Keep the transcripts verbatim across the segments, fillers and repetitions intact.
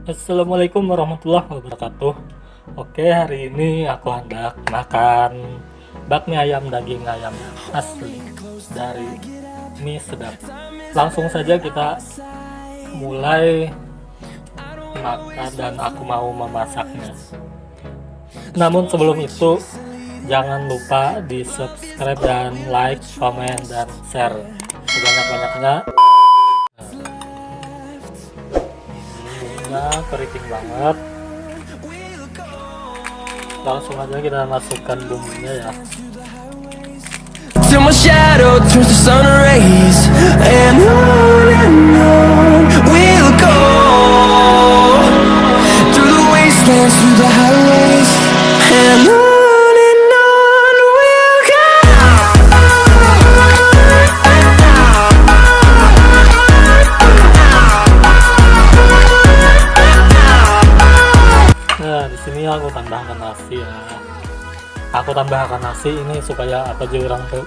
Assalamualaikum warahmatullahi wabarakatuh. Oke, hari ini aku hendak makan bakmi ayam daging ayam asli dari Mi Sedap. Langsung saja kita mulai makan dan aku mau memasaknya. Namun sebelum itu, jangan lupa di subscribe dan like, komen, dan share sebanyak-banyaknya. Bumbunya keriting banget. Langsung aja kita masukkan bumbunya ya. Till my shadow turns to sun rays, and on and on we'll go, through the wastelands, through the highways, and on and on we'll go. Nah, di sini aku tambahkan nasi ya. Aku tambahkan nasi ini supaya apa aja orang tuh,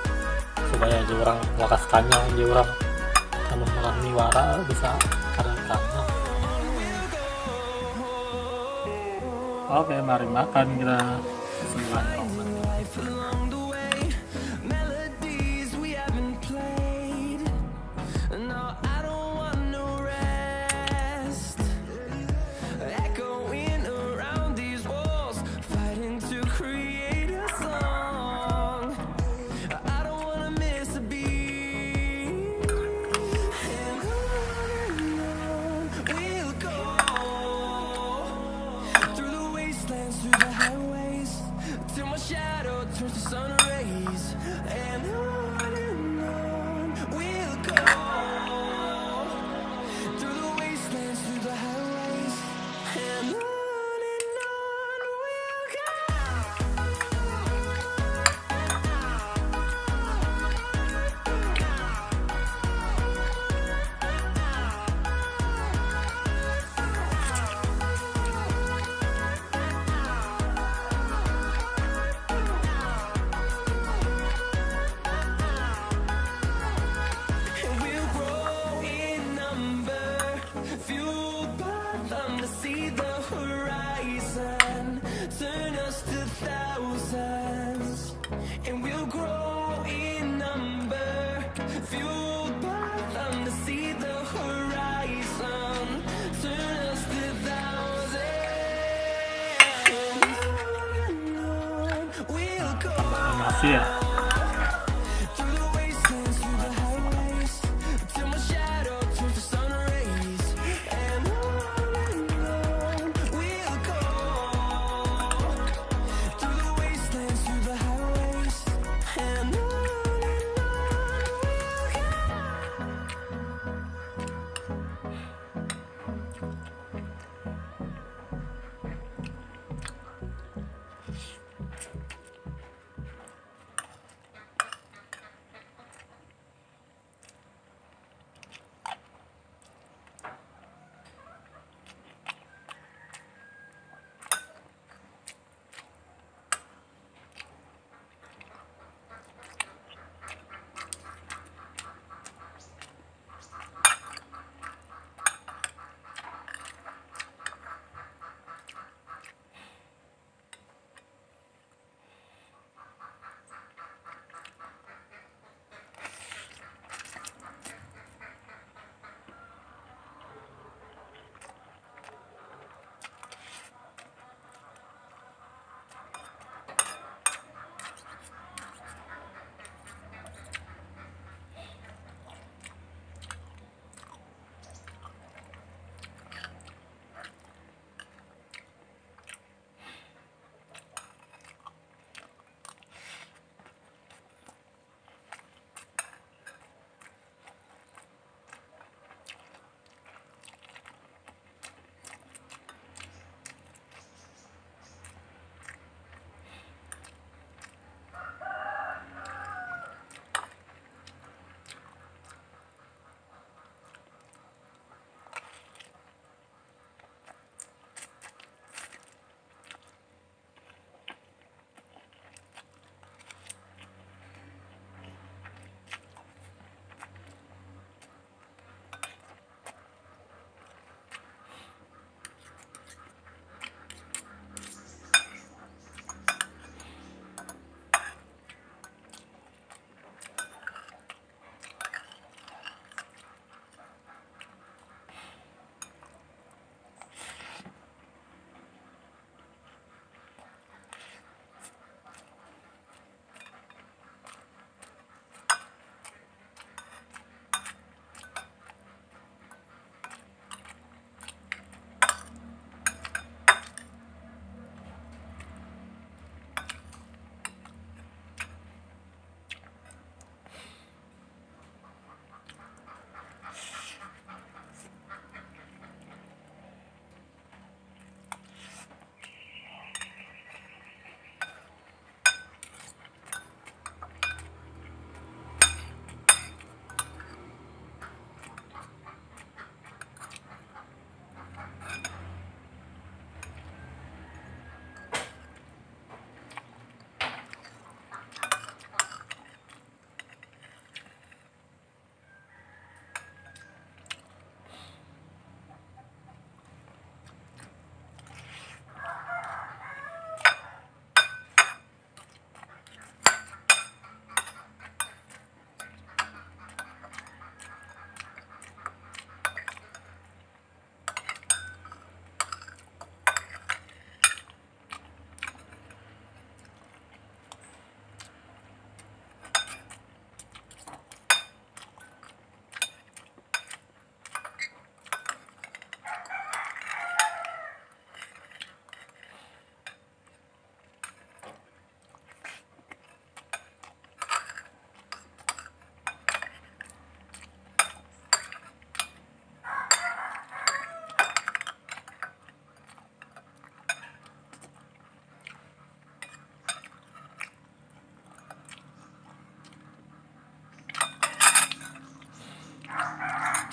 supaya aja orang lakas kanyang aja orang, anu, makan mi wara bisa kada kanyang. Oke, mari makan kita. Bismillah.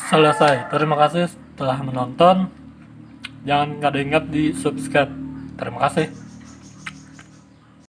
Selesai. Terima kasih telah menonton. Jangan kada ingat di subscribe. Terima kasih.